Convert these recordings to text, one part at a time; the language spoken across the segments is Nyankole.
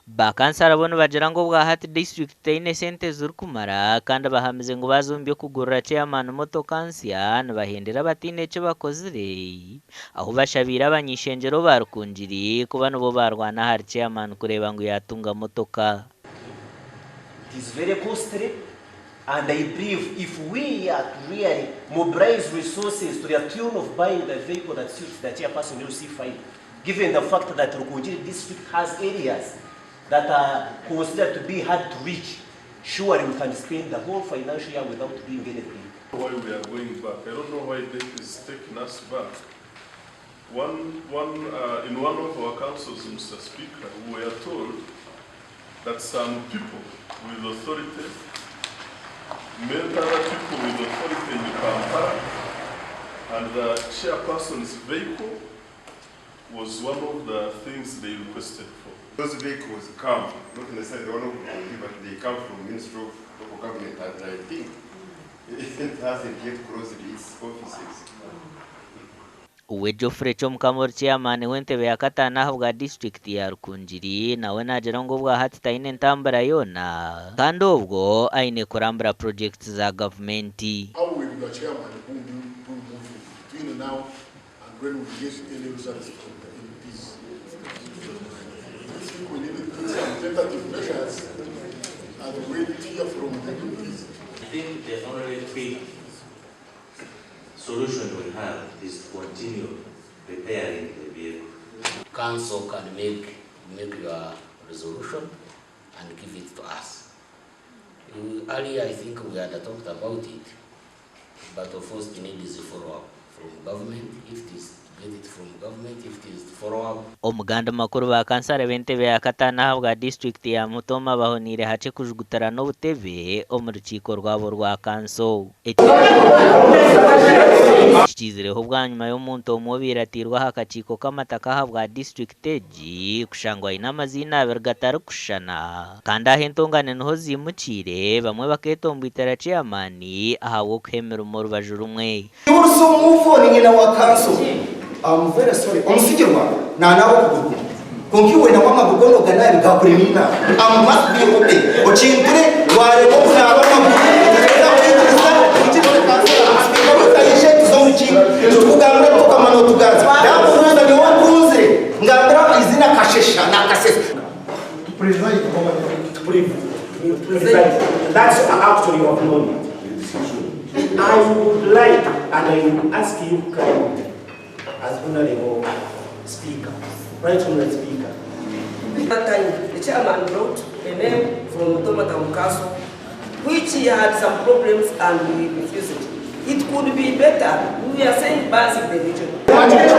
Ba kansara bo nibagira ngu obwahati disiturikiti teine sente zirikumara kandi bahamize ngu baaza omu by'okugurira ceyamaani motoka nsya nibahendera bataine eki bakozire ahu bashabiire abany'ishengyero ba Rukungiri kuba nibo baarwana ahari ceyamaani kureeba ngu yaatunga motoka. It is very costly and I believe if we are to really mobilize resources to the tune of buying the vehicle that suits the chairperson LC5, given the fact that Rukungiri district has areas that are considered to be hard to reach, surely we can spend the whole financial year without doing anything. Why we are going back. I don't know why death is taking us back. In one of our councils, Mr. Speaker, we were told that some people with authority met other people with authority in Kampala, and the chairperson's vehicle was one of the things they requested for. Those vehicles come, not necessarily the one of Burundi, but they come from Ministry of Local Government, and I think it hasn't yet closed its offices. We Geoffrey Kyomukama ori Chairman w'entebe ya kataano ahabwa disiturikiti ya Rukungiri nawe naagira ngu obwahati taine ntambura yoona kandi obwo aine kurambura purogyekiti za gavumenti. How will the chairman who be moving between now and when we get any results from the MPs? I think we need to do some tentative measures and wait to hear from the MPs. I think the only quick solution we have is to continue repairing the vehicle. Council can make your resolution and give it to us. Earlier, I think we had talked about it, but of course it needs a follow-up from government. If it is to get it from government, if it is to follow up. Omu gandi makuru ba kansara b'entebe ya kataano ahabwa disiturikiti ya Mutoma bahoniire hakye kujugutirana obutebe omu rukiiko rwabo rwa kanso. Eki kiizireho bwanyima y'omuntu omwe obaire atairwe aha kakiiko k'amataka ahabwa disiturikiti egi kushangwa aine amaziina abiri gatarikushushana kandi ahu entongane niho ziimukiire bamwe baketomboitera ceyamaani ahabw'okuha emirimo orubaju rumwe. Also move on nyina wa kanso. I'm very sorry. Omusigirwa nanaaba okuguru kumwe. Kwonka iwe nawe amaguru goona oganaabe gakurema inaaba. I must be open. Okinture wareeba okunaaba amaguru otateera kwikiriza kwikiriza kansara. Sipiika waitu aije tuze omu rukiiko. Nitukugambira tukama notuganza. Nakubuuza nyowe nkunzire ngambira eizina Kashesha na Kasese. To preside over the meeting. To preside. That's actually you have known it. I would like, and I will ask you kindly, as Honorable Speaker, Right Honorable Speaker. That time, the chairman brought a name from Mutoma Town Council, which he had some problems and we refused it. It could be better. We are saying basic the region. Next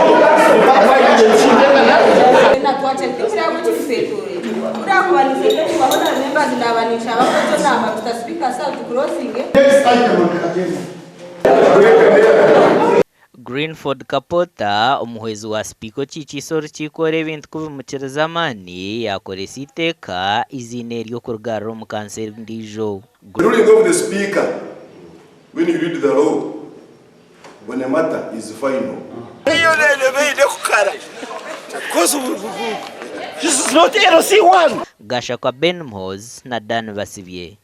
item on the agenda. Greenford Kapota, omuhwezi wa sipiika okiikiise orukiiko oru ebintu kubimukiriza amaani, yaakoresa eiteeka eiziina eryo okurugaarira omu kanso endiijo. The ruling of the speaker when you read the law when a matter is final. Gashakwa Ben Muhoozi na Dan Basibye.